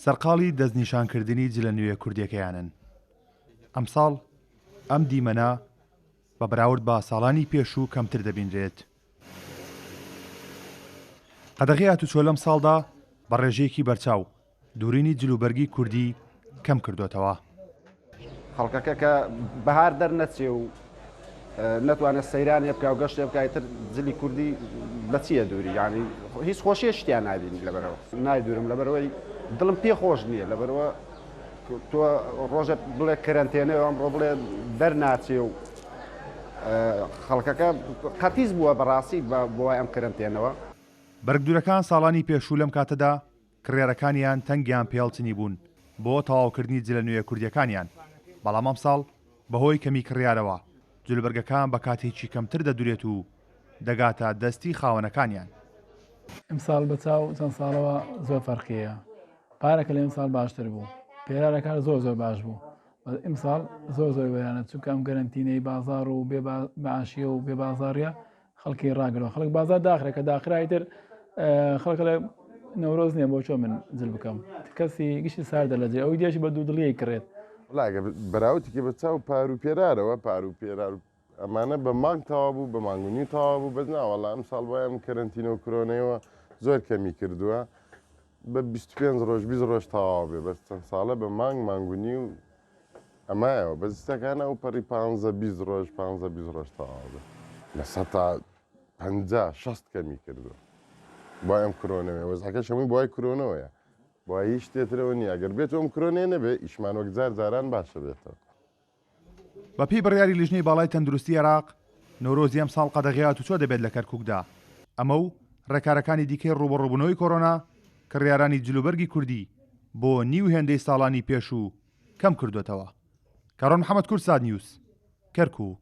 سەرقاڵی دەستنیشانکردنی جلە نوێ کوردیەکەیانن. ئەمساڵ ئەم دیمەنە بە بەراورد بە ساڵانی پێشوو کەمتر دەبینرێت. قەدەغەی هاتوچۆ لەمساڵدا بە ڕێژەیەکی بەرچاو دورینی جلوبەرگی کوردی کەم کردۆتەوە. خەڵکەکە کە بەهار دەرنەچێ و نەتوانێت سەیرانێ بکا و گەشتێ بکا ئیتر جلی کوردی بە چییە دووری یانی هیچ خۆشیە شتیان نابینی لەبەرەوە نایدورم لەبەرەوەی دڵم پێ خۆش نییە لەبەرەوە تۆ ڕۆژە بڵێ کەرەنتێنەوە ئەمڕۆ بڵێ دەرناچێ و خەڵکەکە قەتیس بووە بەڕاستی بۆ ئەم کەرەنتێنەوە. بەرگدوورەکان ساڵانی پێشوو لەم کاتەدا کڕیارەکانیان تەنگیان پێهەڵچنیبوون بۆ تەواوکردنی جلە نوێ کوردییەکانیان، بەڵام ئەمساڵ بەهۆی کەمی کڕیارەوە جلوبەرگەکان بە کاتێکی کەمتر دەدورێت و دەگاتە دەستی خاوەنەکانیان. ئمساڵ بە چاو چەند ساڵەوە زۆر فەرقی هەیە پارەکە لە ئمساڵ باشتر بوو پێرارەکار زۆر زۆر باش بوو بەس ئمساڵ زۆر زۆر وێرانە چونکە ئەم گەرەنتینەی بازاڕ و بێ معاشیە و بێ بازاڕیە خەڵکی ڕاگرەوە خەڵک بازار داخرا کە داخرا ئیتر خەڵک لە نەورۆز نییە بۆ چۆن من جل بکەم کەسی گشتی ساردە لە جێ ئەوی دێشی بە دوو دڵیی کڕێت. وەڵا گەر بەراوردی بە چاو پار و پێرارەوە پار و پێرار ئەمانە بە مانگ تەواو بوو بە مانگ و نیو تەواو بوو بەس نا وەڵا ئەمساڵ بۆ ئەم کەرەنتینە و کرۆنەیەوە زۆر کەمی کردووە بە 25 ڕۆژ 20 ڕۆژ تەواو بێ بەس چەند ساڵە بە مانگ مانگ و نیو ئەمایەوە بەس ئیستاکانە ئەو پەڕی پانزە 20 ڕۆژ پانزە 20 ڕۆژ تەواو بێ لە سەتا 50 60 کەمی کردووە بۆ ئەم کرۆنەوەیە وەزعەکەش هەمووی بۆی کرۆنەوەیە بۆ هیچ شتێترەوە نییە ئەگەر بێت ئەم کرۆنێ نەبێ ئیشمان وەک جار جاران باشە بێتەوە. بەپێی بڕیاری لیژنەی باڵای تەندروستی عێراق، نەورۆزی ئەمساڵ قەدەغەی هاتوچۆ دەبێت لە کەرکوکدا، ئەمە و ڕێکارەکانی دیکەی ڕووبەڕووبوونەوەی کۆرۆنا، کڕیارانی جلوبەرگی کوردی بۆ نیو هێندەی ساڵانی پێشوو کەمکردۆتەوە. کارۆن محەمەد کوردسات نیوز، کەرکوک.